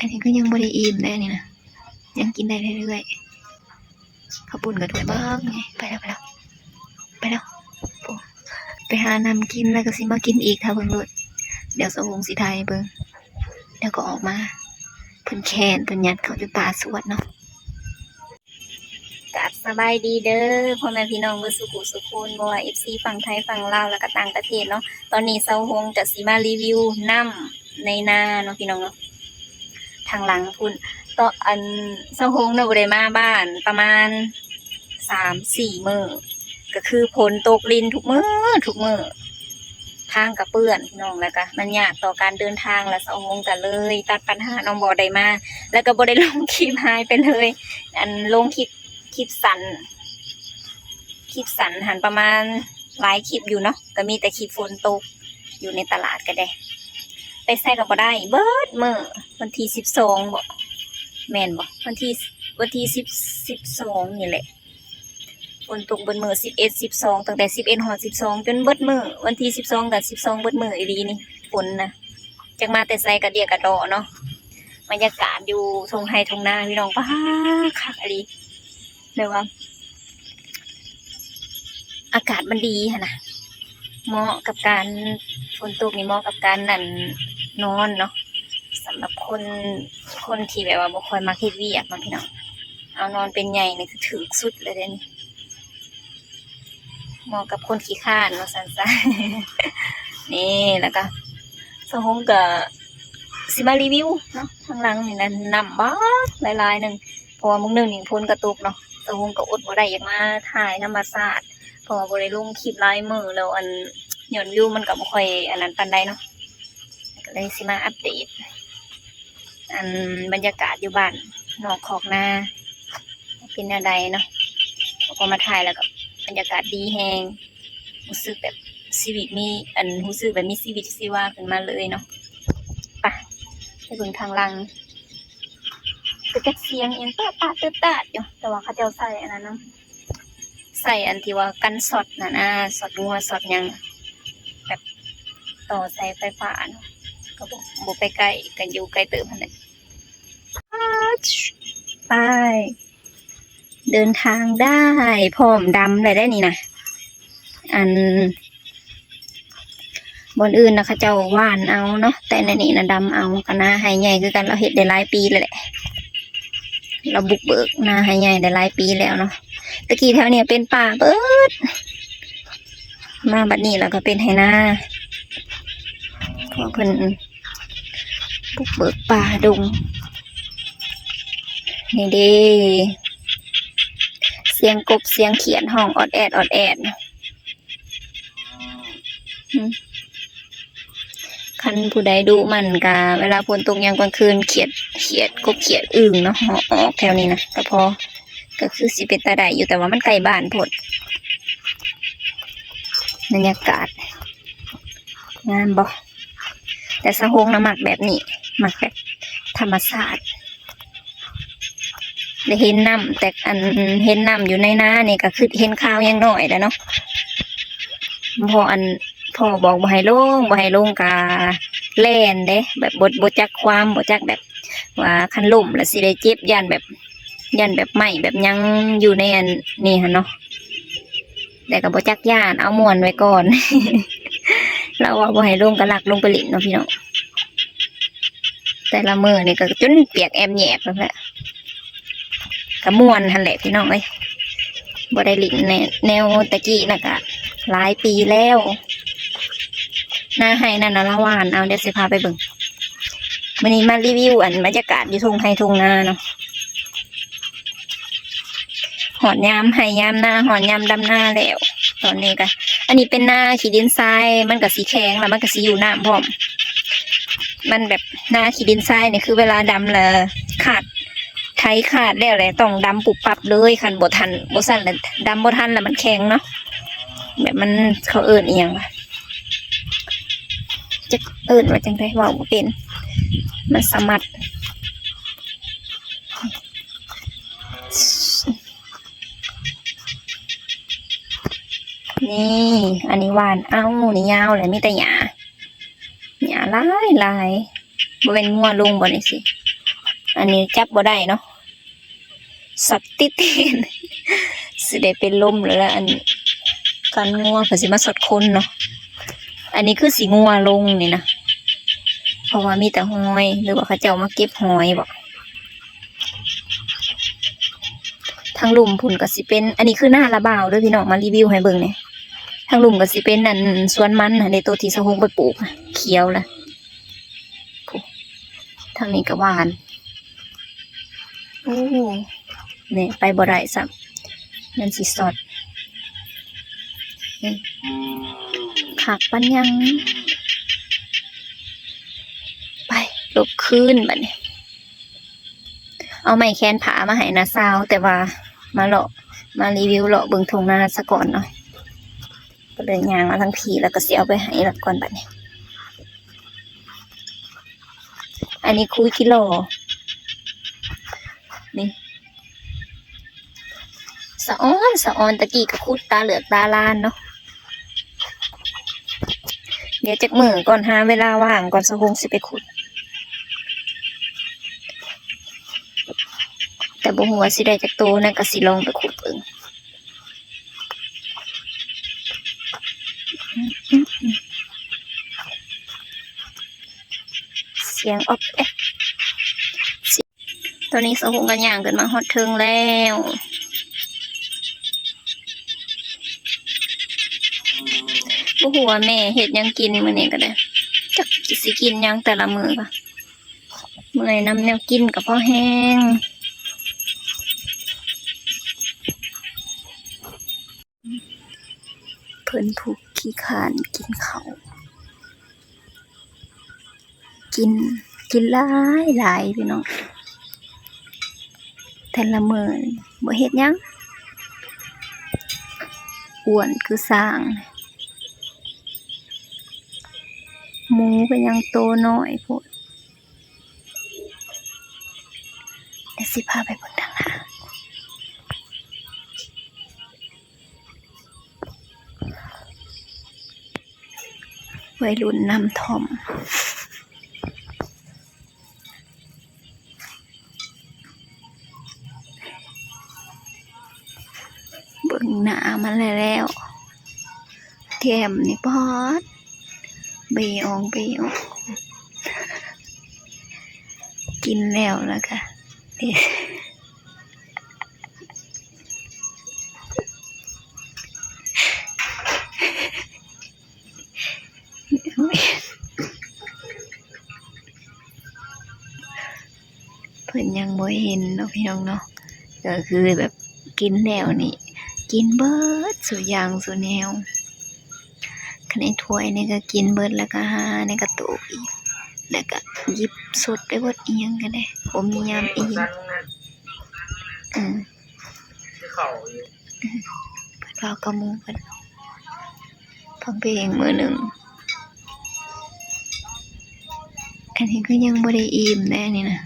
ອັນນີ້ກໍຍັງບໍ່ໄດ້ອີ່ມເດ້ ອັນນີ້ນະ ຍັງກິນໄດ້ເລື້ອຍໆ. ເຂົ້າປຸ້ນກໍຖ້ວຍບັກໃຫຍ່. ໄປແລ້ວ ໄປແລ້ວ ໄປແລ້ວ. ໂອ້ ໄປຫານ້ຳກິນ ແລ້ວກໍຊິມາກິນອີກ. ຖ້າເບິ່ງໂລດ ດຽວສາວຫົງຊິຖ່າຍໃຫ້ເບິ່ງ. ດຽວກໍອອກມາ ເພິ່ນແຄ້ນ ເພິ່ນຍັດເຂົ້າຢູ່ປ່າສວດເນາະ. ກາບສະບາຍດີເດີ ພໍ່ແມ່ພີ່ນ້ອງເບິດສູ່ຜູ້ສູ່ຄົນ ບໍ່ວ່າເອັຟຊີຝັ່ງໄທ ຝັ່ງລາວ ແລ້ວກໍຕ່າງປະເທດເນາະ. ຕອນນີ້ສາວຫົງກໍຊິມາຣີວິວນ້ຳໃນນາເນາະ ພີ່ນ້ອງເນາະ ທາງຫຼັງພຸ້ນ. ຕອນ ອັນ ສາວຫົງນະ ບໍ່ໄດ້ມາບ້ານປະມານສາມສີ່ມື້ ກໍຄືຝົນຕົກລິນທຸກມື້ ທຸກມື້. ທາງກະເປື້ອນພີ່ນ້ອງ ແລ້ວກະມັນຍາກຕໍ່ການເດີນທາງ ແລ້ວສາວຫົງກະເລີຍຕັດປັນຫາເນາະ ບໍ່ໄດ້ມາ ແລ້ວກະບໍ່ໄດ້ລົງຄລິບ ຫາຍໄປເລີຍ. ອັນ ລົງຄລິບ ຄລິບສັ້ນ ຄລິບສັ້ນຫັ້ນປະມານຫຼາຍຄລິບຢູ່ເນາະ ກະມີແຕ່ຄລິບຝົນຕົກ ຢູ່ໃນຕະຫຼາດກະໄດ້ ໄປໃສກະບໍ່ໄດ້ ເບິດມື້. ວັນທີສິບສອງບໍ ແມ່ນບໍ ວັນທີ ວັນທີສິບ ສິບສອງນີ້ແຫຼະ ຝົນຕົກເບິດມື້ ສິບເອັດ ສິບສອງ ຕັ້ງແຕ່ສິບເອັດຮອດສິບສອງ ຈົນເບິດມື້. ວັນທີສິບສອງກັບສິບສອງເບິດມື້ອີ່ຫຼີນີ້ ຝົນນະ ຈັກມາແຕ່ໃສ ກະເດຍກະດໍເນາະ. ບັນຍາກາດຢູ່ທົ່ງໄຮ່ທົ່ງນາພີ່ນ້ອງ ປາ ຄັກອີ່ຫຼີ ແບບວ່າອາກາດມັນດີຫັ້ນນະ ເໝາະກັບການ ຝົນຕົກນີ້ເໝາະກັບການ ອັນ ນອນເນາະ. ສຳລັບຄົນ ຄົນທີ່ແບບວ່າບໍ່ຄ່ອຍມັກເຮັດວຽກເນາະພີ່ນ້ອງ ເອົານອນເປັນໃຫຍ່ນີ້ຄືຖືກສຸດເລີຍເດນີ້ ເໝາະກັບຄົນຂີ້ຄ້ານວ່າຊັ້ນຊະ. ນີ້ ແລ້ວກະສາວຫົງກະຊິມາຣີວິວເນາະ ທາງຫຼັງນີ້ນະ ນ້ຳບັກຫຼາຍໆໜຶ່ງ ເພາະວ່າມື້ໜຶ່ງນີ້ຝົນກະຕົກເນາະ ສາວຫົງກະອົດບໍ່ໄດ້ ຢາກມາຖ່າຍທຳມະຊາດ ເພາະວ່າບໍ່ໄດ້ລົງຄລິບຫຼາຍມື້ແລ້ວ ອັນ ຍອດວິວມັນກະບໍ່ຄ່ອຍອັນນັ້ນປານໃດເນາະ ກະເລີຍຊິມາອັບເດດ ອັນ ບັນຍາກາດຢູ່ບ້ານນອກຄອກນາເປັນແນວໃດເນາະ. ເຮົາກໍມາຖ່າຍແລ້ວກໍບັນຍາກາດດີແຮງ ຮູ້ສຶກແບບຊີວິດມີ ອັນ ຮູ້ສຶກແບບມີຊີວິດຊີວາຂຶ້ນມາເລີຍເນາະ. ປະ ໄປເບິ່ງທາງຫຼັງ ກໍຈັກສຽງອີ່ຫຍັງຕະຕະຕະຕະຢູ່ ແຕ່ວ່າເຂົາເຈົ້າໃສ່ອັນນັ້ນນຳ ໃສ່ອັນທີ່ວ່າກັນຊັອດຫັ້ນນະ ຊັອດງົວຊັອດຫຍັງ ແບບຕໍ່ສາຍໄຟຟ້າເນາະ ກໍບໍ່ ບໍ່ໄປໃກ້ ກໍຢູ່ໄກເຕີບຫັ້ນແຫຼະ. ໄປ ເດີນທາງໄດ້ ພ້ອມດຳແລ້ວເດ້ນີ້ນະ ອັນ ບ່ອນອື່ນນະເຂົາເຈົ້າຫວ່ານເອົາເນາະ ແຕ່ໃນນີ້ນະດຳເອົາ. ກະນາໄຮ່ໃຫຍ່ຄືກັນ ລາວເຮັດໄດ້ຫຼາຍປີແລ້ວແຫຼະ ລາວບຸກເບີກນາໄຮ່ໃຫຍ່ໄດ້ຫຼາຍປີແລ້ວເນາະ. ແຕ່ກີ້ແຖວນີ້ເປັນປ່າເບິດ ມາບັດນີ້ລະກະເປັນໄຮ່ນາ ພວກເພິ່ນບຸກເບີກປ່າດົງ. ນີ້ເດ້ ສຽງກົບສຽງຂຽດຮ້ອງອອດແອດອອດແອດ. ອືມ ຄັນຜູ້ໃດດຸມັນກະ ເວລາຝົນຕົກຍາມກາງຄືນ ຂຽດ ຂຽດ ກົບຂຽດ ອຶ່ງເນາະ ເຫາະອອກແຖວນີ້ນະ ກະພໍ ກະຄືຊິເປັນຕາໄດ້ຢູ່ ແຕ່ວ່າມັນໃກ້ບ້ານໂພດ. ບັນຍາກາດງາມບໍ່? ແຕ່ສາວຫົງນະມັກແບບນີ້ ມັກແບບທຳມະຊາດ ໄດ້ເຫັນນ້ຳ ແຕ່ອັນເຫັນນ້ຳຢູ່ໃນນານີ້ກະຄືເຫັນຂ່າວຍັງນ້ອຍແຫຼະເນາະ ເພາະອັນພໍ່ບອກບໍ່ໃຫ້ລົງ ບໍ່ໃຫ້ລົງກະແລ່ນເດ້ ແບບບໍ່ ບໍ່ຈັກຄວາມ ບໍ່ຈັກແບບວ່າຄັນລົ້ມລະຊິໄດ້ເຈັບ ຢ້ານແບບ ຢ້ານແບບໄມ້ແບບຫຍັງຢູ່ໃນອັນນີ້ຫັ້ນເນາະ ແຕ່ກະບໍ່ຈັກຢ້ານ ເອົາມ່ວນໄວ້ກ່ອນ. ລາວວ່າບໍ່ໃຫ້ລົງກະລັກລົງໄປຫຼິ້ນເນາະພີ່ນ້ອງ. ແຕ່ລະມື້ນີ້ກະຈົນປຽກແອບແຍບແລ້ວແຫຼະ ກະມ່ວນຫັ້ນແຫຼະພີ່ນ້ອງເອີຍ ບໍ່ໄດ້ຫຼິ້ນແນວ ແນວແຕ່ກີ້ນະ ກະຫຼາຍປີແລ້ວ. ນາໄຮ່ນັ້ນນະລາວຫວ່ານເອົາ ດຽວຊິພາໄປເບິ່ງ. ມື້ນີ້ມາຣີວິວອັນບັນຍາກາດຢູ່ທົ່ງໄຮ່ທົ່ງນາເນາະ ຮອດຍາມໄຮ່ຍາມນາ ຮອດຍາມດຳນາແລ້ວ. ຕອນນີ້ກະ ອັນນີ້ເປັນນາຂີ້ດິນຊາຍ ມັນກະຊິແຂງ ລະມັນກະຊິຢູ່ນ້ຳພ້ອມ. ມັນແບບນາຂີ້ດິນຊາຍນີ້ ຄືເວລາດຳລະຄາດ ໄຖຄາດແລ້ວແຫຼະ ຕ້ອງດຳປຸບປັບເລີຍ ຄັນບໍ່ທັນ ບໍ່ຊັ້ນລະດຳບໍ່ທັນ ລະມັນແຂງເນາະ. ແບບມັນ ເຂົາເອີ້ນອີ່ຫຍັງວະ ຈັກເອີ້ນວ່າຈັ່ງໃດ ເວົ້າບໍ່ເປັນ ມັນສະໝັດ. ນີ້ ອັນນີ້ຫວ່ານເອົາ ນີ້ຍາວແຫຼະ ມີແຕ່ຫຍ້າ ຫຍ້າຫຼາຍໆ. ບໍ່ແມ່ນງົວລົງບໍ່ນີ້ຊິ ອັນນີ້ຈັບບໍ່ໄດ້ເນາະ ຊັອດຕິດຕີນ ຊິໄດ້ເປັນລົມແລ້ວລະ ອັນ ກັນງົວເພິ່ນຊິມາຊັອດຄົນເນາະ. ອັນນີ້ຄືຊິງົວລົງນີ້ນະ ເພາະວ່າມີແຕ່ຫອຍ ຫຼືວ່າເຂົາເຈົ້າມາເກັບຫອຍບໍ? ທາງລຸ່ມພຸ້ນກໍຊິເປັນ ອັນນີ້ຄືນາລະບ່າວເດີພີ່ນ້ອງ ມາຣີວິວໃຫ້ເບິ່ງແດ່. ທາງລຸ່ມກໍຊິເປັນ ອັນ ສວນມັນຫັ້ນເດ ໂຕທີ່ສາວຫົງໄປປູກ ຂຽວລະ ທາງນີ້ກໍຫວ່ານ. ໂອ້ ນີ້ໄປບໍ່ໄດ້ຊ້ຳ ມັນຊິຊັອດ ນີ້ ຄັກປານຫຍັງ. ໄປ ຫຼົບຄືນບາດນີ້ ເອົາໄມ້ແຂວນຜ້າມາໃຫ້ນ້າສາວ ແຕ່ວ່າມາເລາະ ມາຣີວິວເລາະເບິ່ງທົ່ງນາສາກ່ອນເນາະ. ກໍເລີຍຍ່າງມາທາງພີ້ ແລ້ວກໍຊິເອົາໄປໃຫ້ລາວກ່ອນບາດນີ້. ອັນນີ້ຄູຍກິໂລ ນີ້ ສະອອນສະອອນ ຕະກີ້ກໍຂຸດຕາເຫຼືອກຕາລານເນາະ. ດຽວຈັກມື້ກ່ອນ ຫາເວລາວ່າງກ່ອນ ສາວຫົງຊິໄປຂຸດ ແຕ່ບໍ່ຮູ້ວ່າຊິໄດ້ຈັກໂຕນະ ກໍຊິລອງໄປຂຸດເບິ່ງ. ສຽງອອບແອບ. ຕອນນີ້ສາວຫົງກໍຍ່າງຂຶ້ນມາຮອດເທິງແລ້ວ. ບໍ່ຮູ້ວ່າແມ່ເຮັດຫຍັງກິນມື້ນີ້ກໍໄດ້ ຈັກຊິກິນຫຍັງແຕ່ລະມື້. ເມື່ອຍນຳແນວກິນກໍພໍແຮງ. ເພິ່ນຜູ້ຂີ້ຄ້ານກິນເຂົ້າ ກິນ ກິນຫຼາຍໆ ພີ່ນ້ອງ ແຕ່ລະມື້ບໍ່ເຮັດຫຍັງ ອ້ວນຄືຊ້າງ. ໝູກໍຍັງໂຕນ້ອຍໂພດ. ດຽວຊິພາໄປເບິ່ງທາງໜ້າ ໄວລຸ້ນນ້ຳທ່ອມ ເບິ່ງໜ້າມັນແລ້ວ ແກ້ມນີ້ປາດ ເບອອກເບອອກ ກິນແລ້ວ ແລ້ວກະ ເພິ່ນຍັງບໍ່ເຫັນເນາະ ພີ່ນ້ອງເນາະ ກໍຄືແບບກິນແລ້ວນີ້ ກິນເບິດສູ່ຢ່າງສູ່ແນວ ຄັນໄອ້ຖ້ວຍນີ້ກໍກິນເບິດ ແລ້ວກໍຫາໃນກະໂຕກອີກ ແລ້ວກໍຫຍິບສົດໄປເບິດ ອີ່ຫຍັງກໍໄດ້ ບໍ່ມີຍາມອີ່ມ. ເອີ ເພິ່ນເວົ້າກັບໝູ່ເພິ່ນ ຟັງເພງມື້ໜຶ່ງ. ອັນນີ້ກໍຍັງບໍ່ໄດ້ອີ່ມເດ້ ອັນນີ້ນະ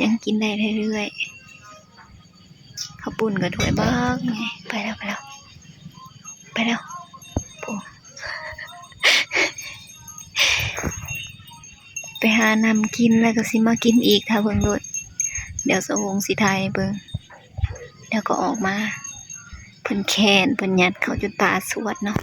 ຍັງກິນໄດ້ເລື້ອຍໆ. ເຂົ້າປຸ້ນກໍຖ້ວຍບັກໃຫຍ່ ໄປແລ້ວ ໄປແລ້ວ ໄປແລ້ວ ໂອ້ ໄປຫານ້ຳກິນ ແລ້ວກໍຊິມາກິນອີກ ຖ້າເບິ່ງໂລດ. ດຽວສາວຫົງຊິຖ່າຍໃຫ້ເບິ່ງ ດຽວກໍອອກມາ. ເພິ່ນແຄ້ນ ເພິ່ນຍັດເຂົ້າຈົນຕາສວດເນາະ.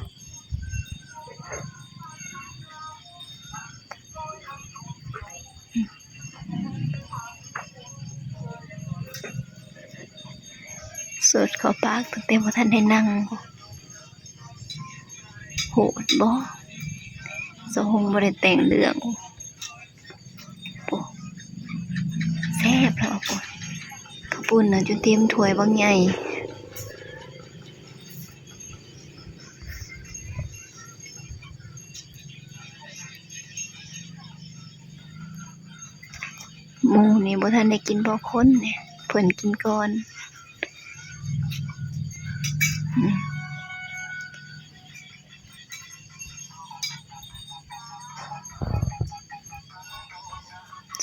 ສວດເຂົ້າປາກຕັ້ງແຕ່ບໍ່ທັນໄດ້ນັ່ງ. ໂຫດບໍ່? ສາວຫົງບໍ່ໄດ້ແຕ່ງເລື່ອງ. ໂອ້ ແຊບແລ້ວ ເຂົ້າປຸ້ນນະ ຈົນເຕັມຖ້ວຍບັກໃຫຍ່. ໝູ່ນີ້ບໍ່ທັນໄດ້ກິນບໍ່ຄົນນີ້ ເພິ່ນກິນກ່ອນ. ອືມ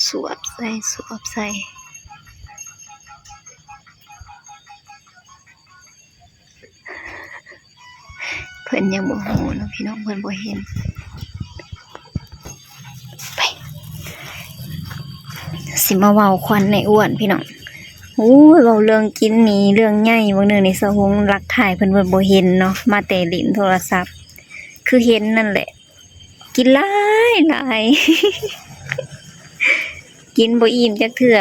ສວບໃສ່ ສວບໃສ່. ເພິ່ນຍັງບໍ່ຮູ້ເນາະ ພີ່ນ້ອງ ເພິ່ນບໍ່ເຫັນ. ໄປ ແຊ ຊິມາເວົ້າຂວັນໃນອ້ວນພີ່ນ້ອງ. ໂອ້ຍ ເວົ້າເລື່ອງກິນນີ້ເລື່ອງໃຫຍ່. ມື້ໜຶ່ງນີ້ສາວຫົງລັກຖ່າຍເພິ່ນ ເພິ່ນບໍ່ເຫັນເນາະ ມາແຕ່ຫຼິ້ນໂທລະສັບ ຄືເຫັນນັ້ນແຫຼະ. ກິນຫຼາຍໆ ກິນບໍ່ອີ່ມຈັກເທື່ອ.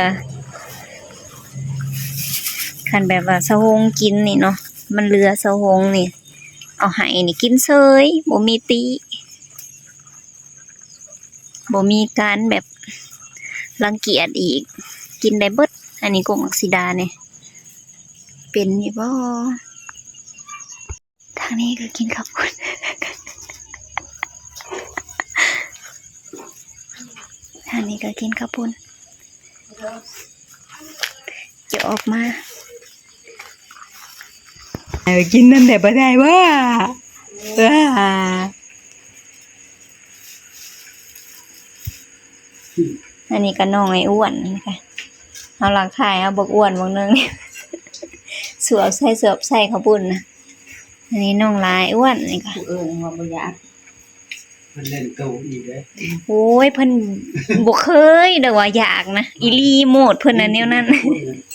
ຄັນແບບວ່າສາວຫົງກິນນີ້ເນາະ ມັນເຫຼືອສາວຫົງນີ້ ເອົາໃຫ້ນີ້ກິນເສີຍ ບໍ່ມີຕິ ບໍ່ມີການແບບລັງກຽດອີກ ກິນໄດ້ເບິດ. ອັນນີ້ກົກໝາກສີດານີ້ ເປັນຢູ່ບໍ່? ທາງນີ້ກໍກິນເຂົ້າປຸ້ນ ທາງນີ້ກໍກິນເຂົ້າປຸ້ນ ຈະອອກມາ ເອີ ກິນນຳແດ່ບໍ່ໄດ້ຫວາ? ເອີ ອັນນີ້ກໍນ້ອງໄອ້ອ້ວນ ເຮົາລັກຖ່າຍເອົາບັກອ້ວນບັກໜຶ່ງ ສວບໃສ່ ສວບໃສ່ເຂົ້າປຸ້ນນະ. ອັນນີ້ນ້ອງຫຼາຍອ້ວນນີ້ກໍ ຜູ້ອື່ນວ່າບໍ່ຢາກ ເພິ່ນເຫຼັ້ນໂຕອີກເດ້. ໂອ້ຍ ເພິ່ນບໍ່ເຄີຍດອກວ່າຢາກນະ ອີ່ຫຼີໂມດເພິ່ນນະແນວນັ້ນ.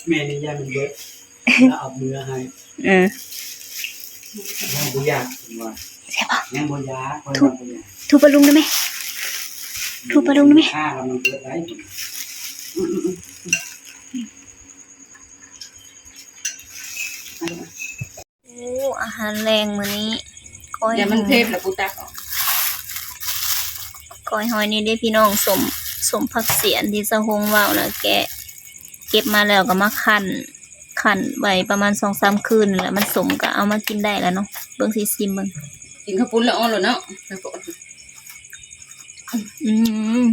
ແມ່ນີ້ຢ້ານມັນເບິດ ແລ້ວເອົາເມືອໃຫ້ ເອີ ຍັງບໍ່ຢາກ ເພິ່ນວ່າ ແຊບບໍ່? ຍັງບໍ່ຢາກ ເພິ່ນວ່າບໍ່ຢາກ. ທຸບປາລຸງໄດ້ໄໝ? ທຸບປາລຸງໄດ້ໄໝ? ຂ້າລະມັນເບິດໄດ້. ໂອ້ ອາຫານແລງມື້ນີ້ ກ້ອຍ ດຽວມັນເຜັດແລ້ວກູຕັກອອກ ກ້ອຍຫອຍນີ້ເດ້ພີ່ນ້ອງ. ສົ້ມ ສົ້ມຜັກສຽນທີ່ສາວຫົງເວົ້ານະ ແກະ ເກັບມາແລ້ວກໍມາຄັ້ນ ຄັ້ນໄວ້ປະມານສອງສາມຄືນແລ້ວ ມັນສົ້ມກໍເອົາມາກິນໄດ້ແລ້ວເນາະ. ເບິ່ງ ຊິຊິມເບິ່ງ ກິນເຂົ້າປຸ້ນແລ້ວອ່ອນໂລດເນາະ. ອືມ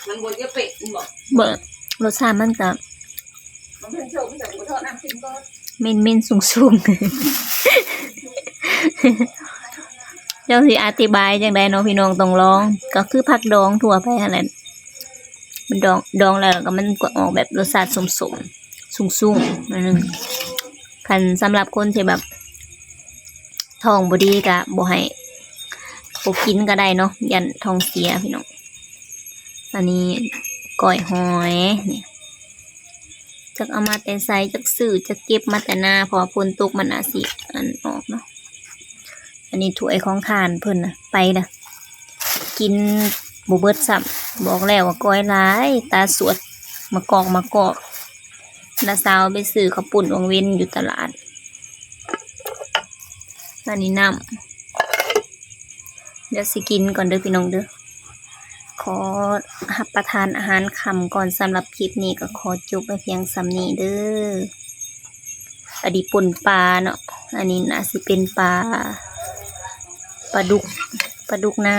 ມັນບໍ່ເຍາະເປະ ແມ່ນບໍ່? ບໍ່ ລົດຊາດມັນກະ ມັນເປັນສົ້ມ ແຕ່ບໍ່ເທາະນ້ຳກິນກ່ອນ ເໝັນໆ ຊຸງໆ ເຈົ້າຊິອະທິບາຍຈັ່ງໃດເນາະ ພີ່ນ້ອງຕ້ອງລອງ. ກໍຄືຜັກດອງທົ່ວໄປຫັ້ນແຫຼະ ມັນດອງ ດອງແລ້ວກໍມັນກໍອອກແບບລົດຊາດສົ້ມໆ ຊຸງໆ ໜ້ອຍໜຶ່ງ. ຄັນສຳລັບຄົນທີ່ແບບ ທ້ອງບໍ່ດີກະບໍ່ໃຫ້ ບໍ່ກິນກະໄດ້ເນາະ ຢ້ານທ້ອງເສຍພີ່ນ້ອງ. ອັນນີ້ກ້ອຍຫອຍນີ້ ຈັກເອົາມາແຕ່ໃສ ຈັກຊື້ ຈັກເກັບມາແຕ່ນາ ເພາະວ່າຝົນຕົກມັນອາດຊິອັນອອກເນາະ. ອັນນີ້ຖ້ວຍຂອງທ່ານເພິ່ນນະ ໄປລະ ກິນບໍ່ເບິດຊ້ຳ. ບອກແລ້ວວ່າກ້ອຍຫຼາຍ ຕາສວດ ມາກອກ ມາກອກ. ນ້າສາວໄປຊື້ເຂົ້າປຸ້ນວັງເວັນຢູ່ຕະຫຼາດ. ອັນນີ້ນ້ຳ ດຽວຊິກິນກ່ອນເດີພີ່ນ້ອງເດີ. ຂໍຮັບປະທານອາຫານຄ່ຳກ່ອນ. ສຳລັບຄລິບນີ້ກໍຂໍຈົບໄວ້ພຽງສ່ຳນີ້ເດີ. ອັນນີ້ປົ່ນປາເນາະ ອັນນີ້ໜ້າຊິເປັນປາ ປາດຸກ ປາດຸກນາ.